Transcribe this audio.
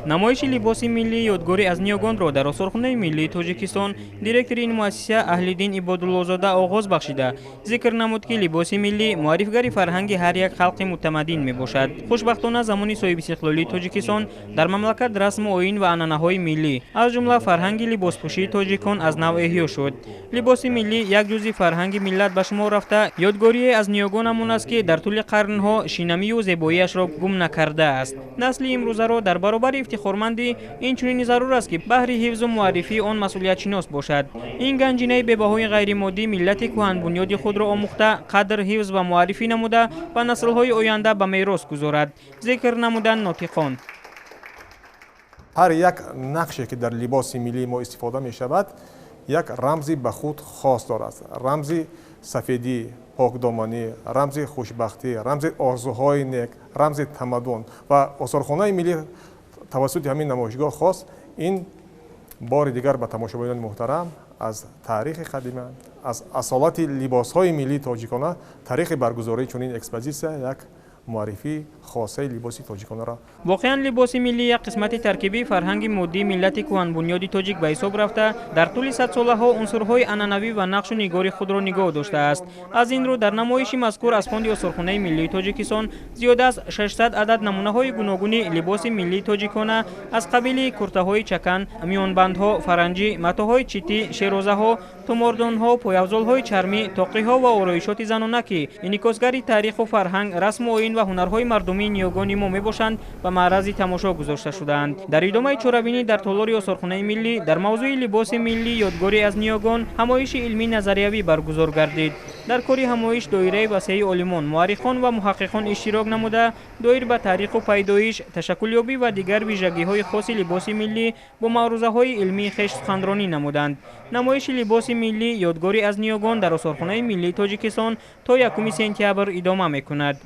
Намоиши либоси миллӣ «Ёдгорӣ аз ниёгонро» дар Осорхонаи миллии Тоҷикистон директори ин муассиса Аҳлиддин Ибодуллозода оғоз бахшида, зикр намуд, ки либоси миллӣ муаррифгари фарҳанги ҳар як халқи мутамаддин мебошад. Хушбахтона, замони соҳибистиқлолии Тоҷикистон дар мамлакат расму оин ва анъанаҳои миллӣ, аз ҷумла фарҳанги либоспӯшии тоҷикон, аз нав эҳё шуд. Либоси миллӣ як ҷузъи фарҳанги миллат ба шумор рафта, ёдгорие аз ниёгонамон аст, ки дар тӯли қарнҳо шинамию зебоиашро гум накардааст. Насли имрӯзаро дар баробари ифтихормандӣ инчунин зарур аст, ки баҳри ҳифзу муаррифии он масъулиятшинос бошад. Ин ганҷинаи бебаҳои ғайримоддӣ миллати кӯҳанбунёди худро омӯхта, қадр, ҳифз ва муаррифӣ намуда, ба наслҳои оянда ба мерос гузорад, зикр намуданд нотиқон. Ҳар як нақше, ки дар либоси миллии мо истифода мешавад, як рамзи ба худ хос дорад: рамзи сафедӣ, покдоманӣ, рамзи хушбахтӣ, рамзи орзуҳои нек, рамзи тамаддун. Ва Осорхонаи миллӣ тавассути ҳамин намоишгоҳ хост ин бори дигар ба тамошобинони муҳтарам аз таърихи қадима, аз асолати либосҳои миллии тоҷикона таърихи баргузории чунин экспозитсия як муаррифии хосаи либоси тоҷиконаро. Воқеан, либоси миллӣ як қисмати таркибии фарҳанги моддии миллати кӯҳанбунёди тоҷик ба ҳисоб рафта, дар тӯли садсолаҳо унсурҳои анъанавӣ ва нақшу нигори худро нигоҳ доштааст. Аз ин рӯ, дар намоиши мазкур аз фонди Осорхонаи миллии Тоҷикистон зиёда аз 600 адад намунаҳои гуногуни либоси миллии тоҷикона аз қабили куртаҳои чакан, миёнбандҳо, фаранҷӣ, матоъҳои читӣ, шерозаҳо, тумордонҳо, пойафзолҳои чармӣ, тоқиҳо ва ороишоти занона, ки инъикосгари таъриху фарҳанг, расму оин ва ҳунарҳои мардумии ниёгони мо мебошанд, ба маърази тамошо гузошта шудаанд. Дар идомаи чорабинӣ дар толори Осорхонаи миллӣ дар мавзӯи «Либоси миллӣ: ёдгорӣ аз ниёгон» ҳамоиши илмӣ назариявӣ баргузор гардид. Дар кори ҳамоиш доираи васеи олимон, муаррихон ва муҳаққиқон иштирок намуда, доир ба таъриху пайдоиш, ташаккулёбӣ ва дигар вижагиҳои хоси либоси миллӣ бо маърузаҳои илмии хеш суханронӣ намуданд. Намоиши либоси миллӣ «Ёдгорӣ аз ниёгон» дар Осорхонаи миллии Тоҷикистон то 1 сентябр идома мекунад.